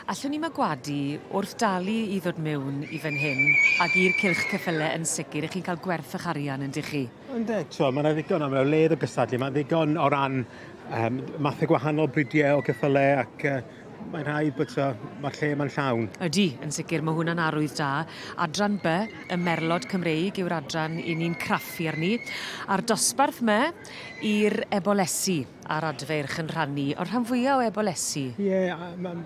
Allwn ni'm a gwadu wrth dalu i ddod miwn i fan hyn ag i'r cylch ceffyle yn sicir 'ych chi'n ca'l gwerth 'ych arian yndych chi? Ynde t'mo' ma' 'na ddigon am wledd o gystadlu ma' ddigon o ran yym mathe gwahanol bridie o ceffyle ac yy mae'n rhaid bod t'o' ma'r lle 'ma'n llawn. Ydi yn sicir ma' hwnna'n arwydd da. Adran By y Merlod Cymreig yw'r adran 'yn ni'n craffu arni. A'r dosbarth 'my i'r ebolesi. A'r adfeirch yn rhannu, ond rhan fwya o ebolesi. Ie, a ma'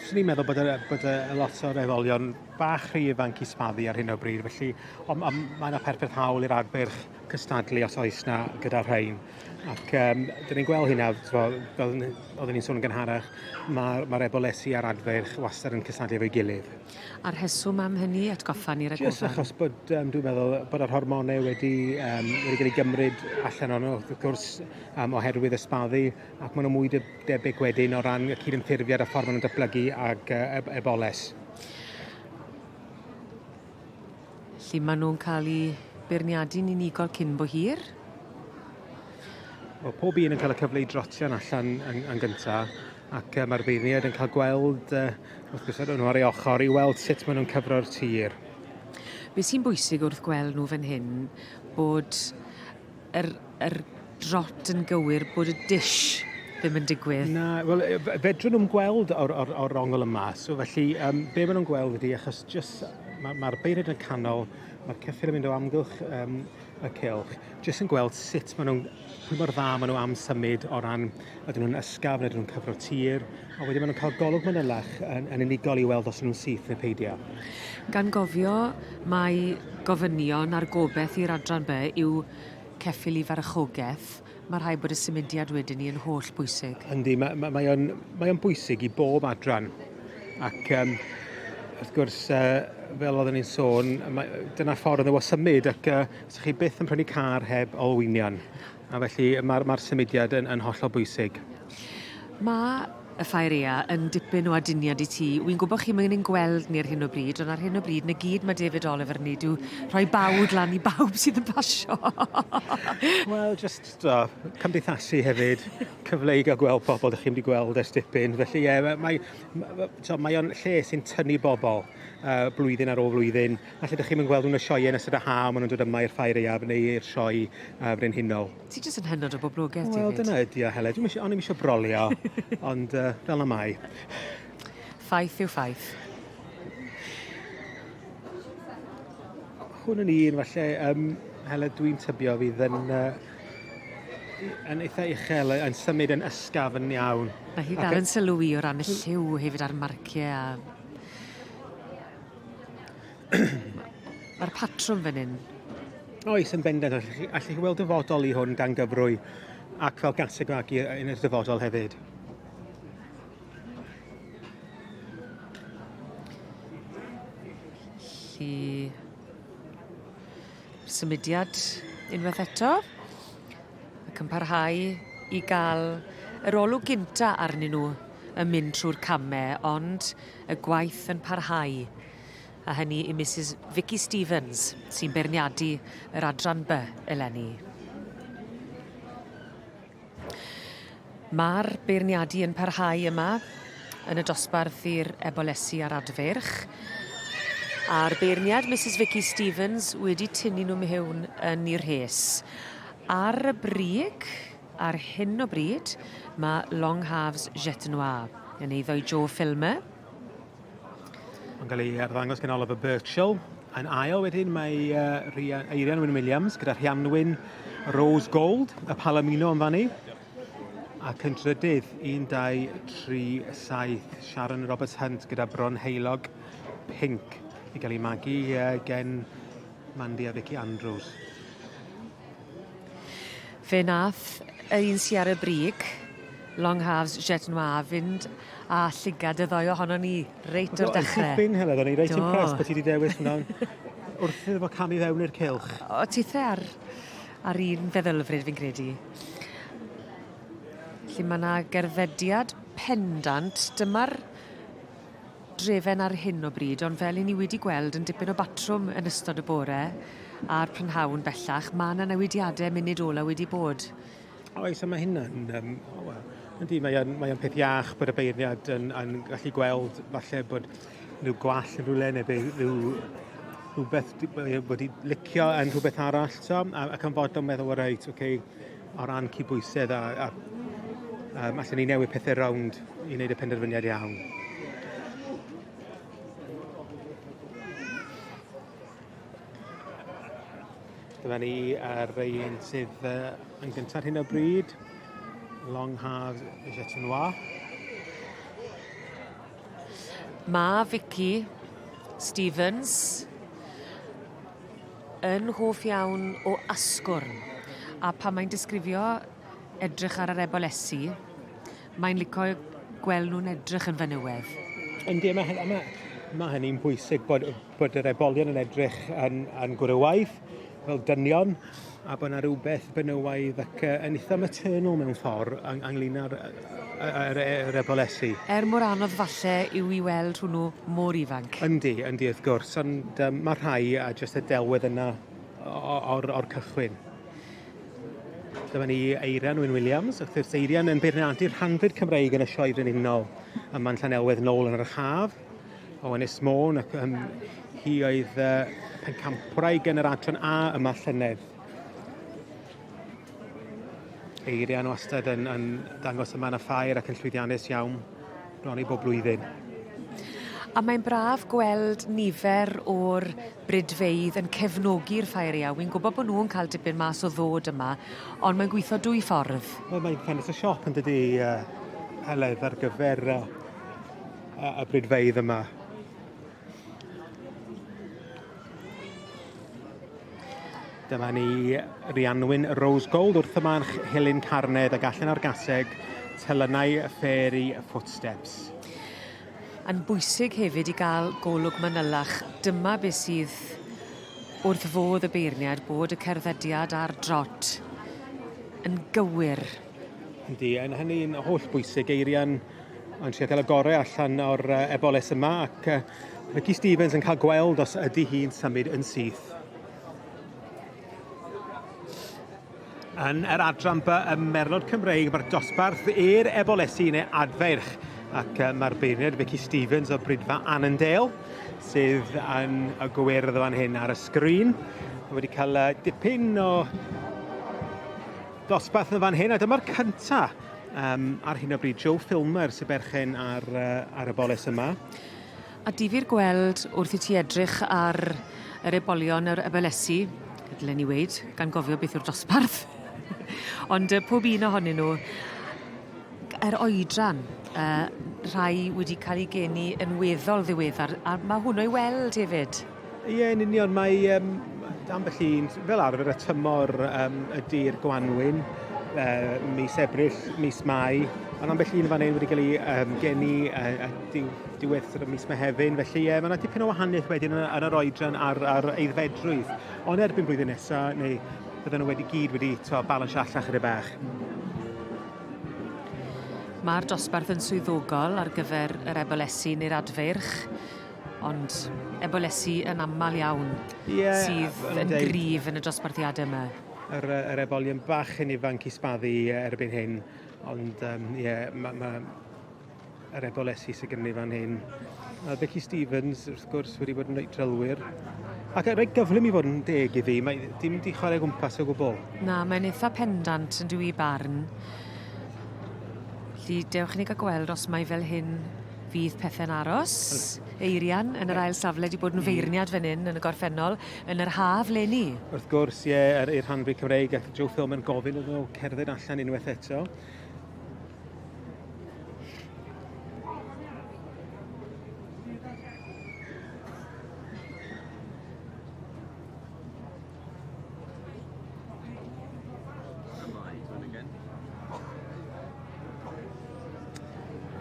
swn i'n meddwl bod y bod y lot o'r ebolion bach rhy ifanc i sbaddu ar hyn o bryd, felly ond on' mae 'na perffaith hawl i'r adfeirch cystadlu os oes 'na gyda rhein. Ac yym 'dyn ni'n gweld hynna t'mo' fel oedden ni'n sôn yn gynharach, ma'r ma'r ebolesi a'r adfeirch wastad yn cystadlu efo'i gilydd. A'r rheswm am hynny, atgoffa ni rhag ofn. Jyst achos bod um, dwi'n meddwl bod yr hormonau wedi, um, wedi cael ei gymryd allan o'n wrth gwrs um, oherwydd y sbaddu ac maen nhw mwy debyg wedyn o ran y cydymffurfiad a ffordd maen nhw'n datblygu ag uh, eboles. Felly maen nhw'n cael eu beirniadu'n unigol cyn bo hir. Wel, pob un yn cael y cyfle i drotian allan yn, yn gyntaf, ac uh, mae'r beirniaid yn cael gweld, uh, wrth gwrs, nhw ar ei ochr, i weld sut maen nhw'n cyfro'r tir. Be sy'n bwysig wrth gweld nhw fan hyn, bod yr, yr drot yn gywir, bod y dish ddim yn digwydd. Na, wel, fedrwn nhw'n gweld o'r, or, or ongl yma, so felly um, be maen nhw'n gweld ydy, achos just, mae'r ma beirniaid yn canol, mae'r ceffyl yn mynd o amgylch um, y cylch, jyst yn gweld sut maen nhw'n, pwy mor dda maen nhw am symud o ran ydyn nhw'n ysgafn, ydyn nhw'n cyfro tir, a wedyn maen nhw'n cael golwg manylach yn, yn unigol i weld os nhw'n syth neu peidio. Gan gofio mai gofynion a'r gobeith i'r adran B yw ceffyl i farchogeth, mae rhaid bod y symudiad wedyn ni yn holl bwysig. Yndi, mae, mae, mae o'n, mae o'n bwysig i bob adran. Ac um, wrth gwrs, uh, fel oedden ni'n sôn, mae, dyna ffordd iddo fo symud ac uh, so chi byth yn prynu car heb olwynion. A felly mae'r mae symudiad yn, yn hollol bwysig. Mae y Ffair Ea yn dipyn o aduniad i ti. Wi'n gwybod chi'm yn ein gweld ni ar hyn o bryd, ond ar hyn o bryd, 'na gyd ma' David Oliver yn neud yw rhoi bawd lan i bawb sydd yn pasio. Wel, jyst do, cymdeithasu hefyd, cyfle i gael gweld pobl dych chi'm 'di gweld ers dipyn. Felly ie, yeah, mae, mae, mae o'n lle sy'n tynnu bobl uh, blwyddyn ar ôl flwyddyn. Falle dych chi'm yn gweld nhw'n y sioeau yn ystod y haf, maen nhw'n dod yma i'r ffair aeaf neu i'r sioe uh, frenhinol. Ti jyst yn hynod o boblogaidd, David. Wel, dyna ydi o, Heledd. Dwi'm isio, o'n i'm isio brolio, ond uh, fel 'na mae. Ffaith yw ffaith. Hwn yn un, falle, um, Heledd, dwi'n tybio fydd yn, uh, yn eitha uchel, yn symud yn ysgafn iawn. Mae hi ddal yn sylw i o ran y lliw hefyd a'r marciau a... Mae'r patrwm fan hyn. Oes, yn bendant. Allwch chi, allwch chi weld dyfodol i hwn gan gyfrwy ac fel gaseg magu yn y dyfodol hefyd. Felly, symudiad unwaith eto ac yn parhau i gael yr olwg gynta arnyn nhw yn mynd trwy'r came, ond y gwaith yn parhau, a hynny i Misus Vicky Stevens, sy'n beirniadu yr adran B eleni. Mae'r beirniadu yn parhau yma yn y dosbarth i'r ebolesi a'r adfeirch. A'r beirniad Misus Vicky Stevens wedi tynnu nhw mewn yn i'r rhes. Ar y brig, Ar hyn o bryd, mae Long Halves Jet Noir yn eiddo i Joe Filmer. Mae'n cael ei arddangos gan Oliver Birchall. Yn ail wedyn mae uh, Rhian, Eirian Wyn Williams gyda Rhianwyn Rose Gold, y Palomino yn fannu. Ac yn drydydd, 1, 2, 3, 7, Sharon Roberts Hunt gyda Bron Heilog Pink i gael ei magu uh, gen Mandy a Vicky Andrews. Fe nath y un sy ar y brig, Long Halves Jet Noir, fynd â llygad y ddou ohonon ni reit o'r dechre. Syth bin Heledd, o'n i reit impressed bod ti 'di dewis hwnna. Wrth iddo fo camu fewn i'r cylch. O tithe ar ar un feddylfryd fi'n credu. Felly ma' 'na gerddediad pendant, dyma'r drefen ar hyn o bryd, ond fel 'yn ni wedi gweld yn dipyn o batrwm yn ystod y bore a'r prynhawn bellach, ma' 'na newidiade munud ola wedi bod. Oes, a ma' hynna'n yym o wel Yndi, mae o'n mae o'n peth iach bod y beirniad yn yn gallu gweld falle bod rhyw gwall yn rhywle neu be- rhyw rhywbeth mae o wedi licio yn rhywbeth arall t'o' a ac yn fodlon meddwl wel reit oce o ran cydbwysedd a a allen ni newid pethe rownd i wneud y penderfyniad iawn. Dyma ni ar un sydd uh, yn gyntaf ar hyn o bryd. Long Hard Jetinois. Mae Vicky Stevens yn hoff iawn o asgwrn a pan mae'n disgrifio edrych ar yr ebolesi mae'n lico gweld nhw'n edrych yn fenywedd. Yndi, mae, ma, ma hynny'n bwysig bod, bod yr ebolion yn edrych yn, yn gwrywaidd, fel dynion, a bod yna rhywbeth benywaidd ac uh, yn eitha maternal mewn ffordd yng, ynglyn â'r yr, yr ebolesi. Er mor anodd falle yw i weld hwnnw mor ifanc. Yndi, yndi wrth gwrs, ond um, mae rhai a jyst y delwedd yna o'r, or cychwyn. Dyma ni Eirian Wyn Williams, wrth gwrs Eirian yn beirniadu rhanfyd Cymreig yn y Sioe Frenhinol yma'n Llanelwedd nôl yn yr haf o Ynys Môn ac um, hi oedd uh, pencampwraig yn yr adran A yma llynedd. Eirian wastad yn, yn dangos yma yn y ffair ac yn llwyddiannus iawn bron i bob blwyddyn. A mae'n braf gweld nifer o'r bridfeydd yn cefnogi'r ffair iawn. Wi'n gwybod bod nhw'n cael dipyn mas o ddod yma, ond mae'n gweithio dwy ffordd. Wel, mae'n ffenest y siop yn dydy, uh, Heledd, ar gyfer uh, y bridfeydd yma. Dyma ni Rhianwyn Rose Gold wrth y march Helen Carnedd ac allan o'r gaseg Telynau Fairy Footsteps. Yn bwysig hefyd i gael golwg manylach, dyma beth sydd wrth fodd y beirniad bod y cerddediad a'r drot yn gywir. Yndi, yn hynny'n holl bwysig, Eirian yn trio cael y gorau allan o'r eboles yma ac Ricky Stevens yn cael gweld os ydy hi'n symud yn syth. Yn yr adran B ym Merlod Cymreig, mae'r dosbarth i'r ebolesi neu adfeirch ac mae'r beirniad Vicky Stevens o Bridfa Annandale sydd yn y gwyrdd fan hyn ar y sgrin. Mae wedi cael dipyn o dosbarth yn fan hyn a dyma'r cynta um, ar hyn o bryd. Joe Filmer sy'n berchen ar, uh, ar y boles yma. A difyr gweld wrth i ti edrych ar yr ebolion yr ebelesi, dylen ni weud, gan gofio beth yw'r dosbarth. Ond yy pob un ohonyn nhw, yr oedran, uh, rhai wedi cael eu geni yn weddol ddiweddar, a mae hwnnw i weld hefyd. Ie, yn union, mae um, ambell un, fel arfer y tymor um, ydy'r gwanwyn, uh, mis Ebrill, mis Mai, ond ambell un fan hyn wedi cael ei um, geni uh, diw, diwedd sort of mis Mehefin, felly ie, mae yna dipyn o wahaniaeth wedyn yn, yn yr oedran a'r, ar aeddfedrwydd. Ond erbyn blwyddyn nesaf, neu bydden nhw wedi gyd wedi to, balansio allan chydig bach. Mae'r dosbarth yn swyddogol ar gyfer yr ebolesi neu'r adfeirch. Ond ebolesi yn aml iawn yeah, sydd yn gryf yn y dosbarthiadau yma. Yr, yr ebolion bach yn ifanc i sbaddu erbyn hyn, ond um, yeah, mae ma, yr ebolesi sydd gen ni fan hyn. Mae Vicky Stevens, wrth gwrs, wedi bod yn reit drylwyr. Ac reit gyflym i fod yn deg iddi, mae dim di chwarae gwmpas o gwbl. Na, mae'n eitha pendant yn dwi barn. Felly, dewch i ni gael gweld os mae fel hyn fydd pethe'n aros. Eirian yn yr ail safle 'di bod yn feirniad fan 'yn yn y gorffennol, yn yr haf leni. Wrth gwrs, ie, yr, i'r rhanfyd Cymreig ac Joe Philman gofyn iddyn nhw cerdded allan unwaith eto.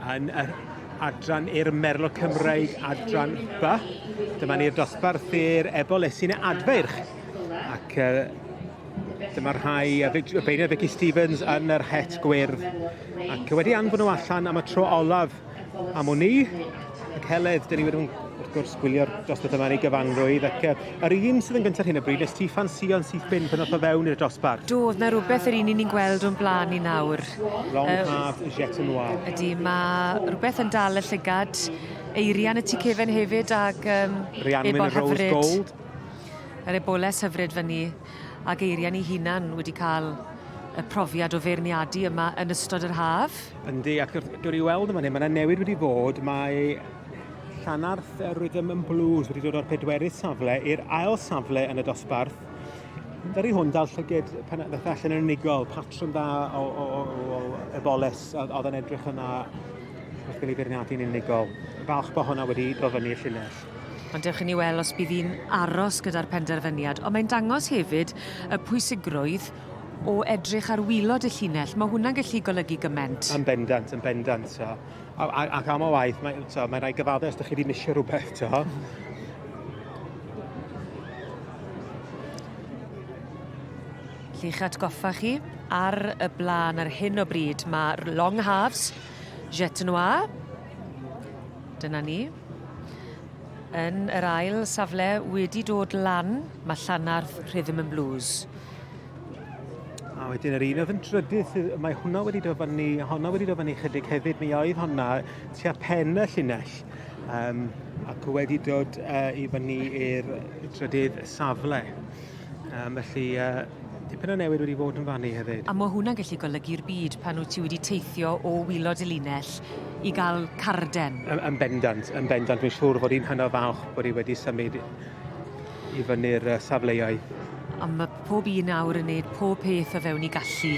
Yn yr adran i'r Merlo Cymreig, adran B. Dyma ni'r dosbarth i'r Ebolesyn Adfeirch. Ac uh, dyma rhai, y beirniad Vicky Stevens yn yr het gwyrdd. Ac wedi anfon nhw allan am y tro olaf am wn i. Ac Heledd, dyn ni wedi wrth gwrs gwylio'r dosbarth yma yn ei gyfanrwydd ac uh, yr un sydd yn gyntaf ar hyn o bryd, nes ti ffansio'n syth bin pan ddoth o fewn i'r dosbarth? Do, oedd 'na rwbeth yr un 'yn ni'n gweld o'n blaen ni nawr. Long uh, Half Jet Noir. Ydy, mae rhywbeth yn dal y llygad. Eirian y tu cefen hefyd ag um, Rhianwen Rose Gold. Yr eboles hyfryd fyny ac Eirian ei hunan wedi cael y profiad o feirniadu yma yn ystod yr haf. Yndi, ac wrth dod i weld yma, mae yna newid wedi bod. Mae Llanarth Rhythm and Blues wedi dod o'r pedwerydd safle i'r ail safle yn y dosbarth. Ddaru hwn dal llyged pan ddath e allan yn unigol, patrwm dda o, o, o, o eboles oedd yn edrych yna wrth gael ei feirniadu'n unigol. Falch bod hwnna wedi dod fyny i'r llinell. Ond dewch i ni weld os bydd hi'n aros gyda'r penderfyniad. Ond mae'n dangos hefyd y pwysigrwydd o edrych ar wylod y llinell. Mae hwnna'n gallu golygu gymaint. Yn bendant, yn bendant. So. A, a, ac am o waith, mae, so, mae'n rhaid gyfadde os ydych chi wedi misio rhywbeth, to. Lli'ch atgoffa chi, ar y blaen ar hyn o bryd mae Long Halves, Jet Noir, dyna ni. Yn yr ail safle wedi dod lan, mae Llanarth Rhythm and Blues. A wedyn yr un oedd yn drydydd, mae hwnna wedi dod fyny, honna wedi dod fyny chydig hefyd, mi oedd honna tua pen y llinell um, ac wedi dod uh, i fyny i'r trydydd safle. Um, felly, uh, dipyn o newid wedi bod yn fannu hefyd. A mae hwnna'n gallu golygu'r byd pan wyt ti wedi teithio o wylod y linell i gael carden. Yn, yn bendant, yn bendant. Dwi'n siŵr fod hi'n hynod falch bod hi wedi symud i fyny'r safleoedd. A ma' pob un nawr yn neud pob peth o fewn 'i gallu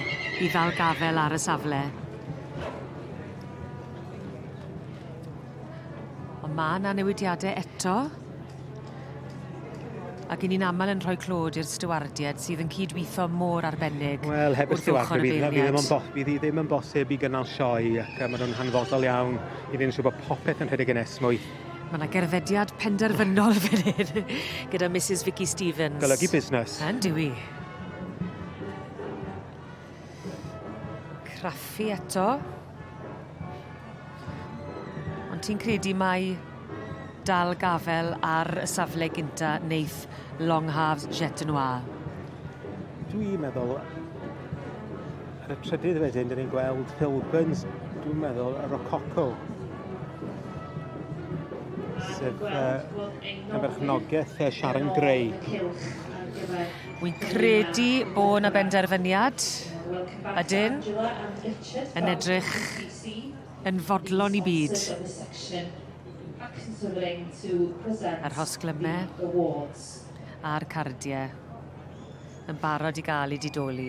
i ddal gafel ar y safle. On' ma' 'na newidiade eto. Ac 'yn ni'n amal yn rhoi clod i'r stiwardied sydd yn cydwitho mor arbennig. Wel heb y stiwardied fydd fydd ddim yn bos- fydd hi ddim yn bosib i gynnal sioe ac yy ma' nw'n hanfodol iawn i neud yn siŵr bod popeth yn rhedeg yn esmwyth. Ma' 'na gerddediad penderfynol fan hyn gyda Missus Vicky Stevens. Golygu busnes. Yndyw 'i. Craffu eto. Ond ti'n credu mai dal gafel ar y safle gynta neith Long Halves Jet Noir? Dwi'n meddwl ar y trydydd wedyn, dyn ni'n gweld Phil Burns, dwi'n meddwl, y Rococo. Sef uh, yn berchnogaeth Sharon Gray. Wy'n credu bod 'na benderfyniad. Ydyn. Yn edrych yn fodlon i byd. A'r rhosglyme a'r cardie yn barod i gael eu didoli.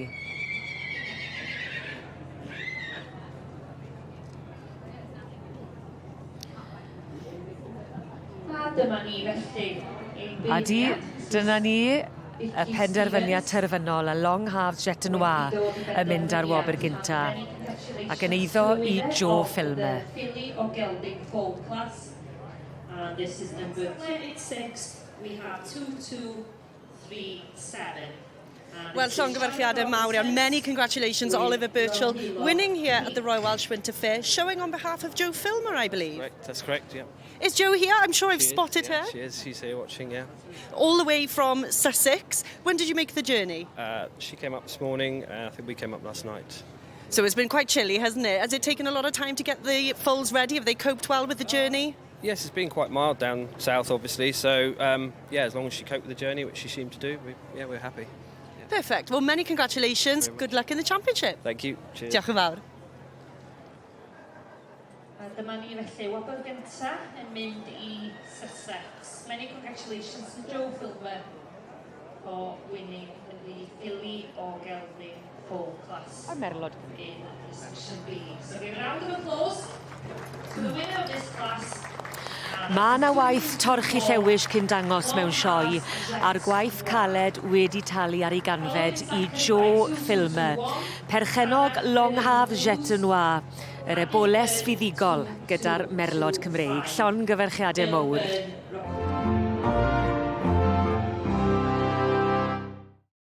A dyma ni felly. Adi, dyna ni y penderfyniad terfynol, y Long Halves Jet Noir yn mynd ar wobr gynta ac yn eiddo i Joe Filmer. Filly o Gelding Fold Class. And this is number 286. We have 2237. Wel, llongyfarchiadau mawr iawn. Many congratulations, Oliver Birchall, winning here at the Royal Welsh Winter Fair, showing on behalf of Joe Filmer, I believe. Correct, that's correct, yeah. Is Joe here? I'm sure I've She is, spotted yeah, her. She is, she's here watching, yeah. All the way from Sussex. When did you make the journey? Uh, she came up this morning, and I think we came up last night. So it's been quite chilly, hasn't it? Has it taken a lot of time to get the foals ready? Have they coped well with the journey? Yes, it's been quite mild down south, obviously. So, um, yeah, as long as she coped with the journey, which she seemed to do, we, yeah, we're happy. Yeah. Perfect. Well, many congratulations. Good luck in the championship. Thank you. Cheers. Diolch yn fawr. A dyma ni felly, wobr gynta yn mynd i Sussex. Many congratulations to Joe Filmer for winning the Filly or Gelding Foal class. A'r merlod. In the section B. So give a round of applause to the winner of this class. Mae 'na waith torchi llewis cyn dangos mewn sioe, a'r gwaith caled wedi talu ar ei ganfed i Joe Filmer, perchennog Long Half Jet Noir, yr eboles fuddugol gyda'r merlod Cymreig. Llongyfarchiadau mowr.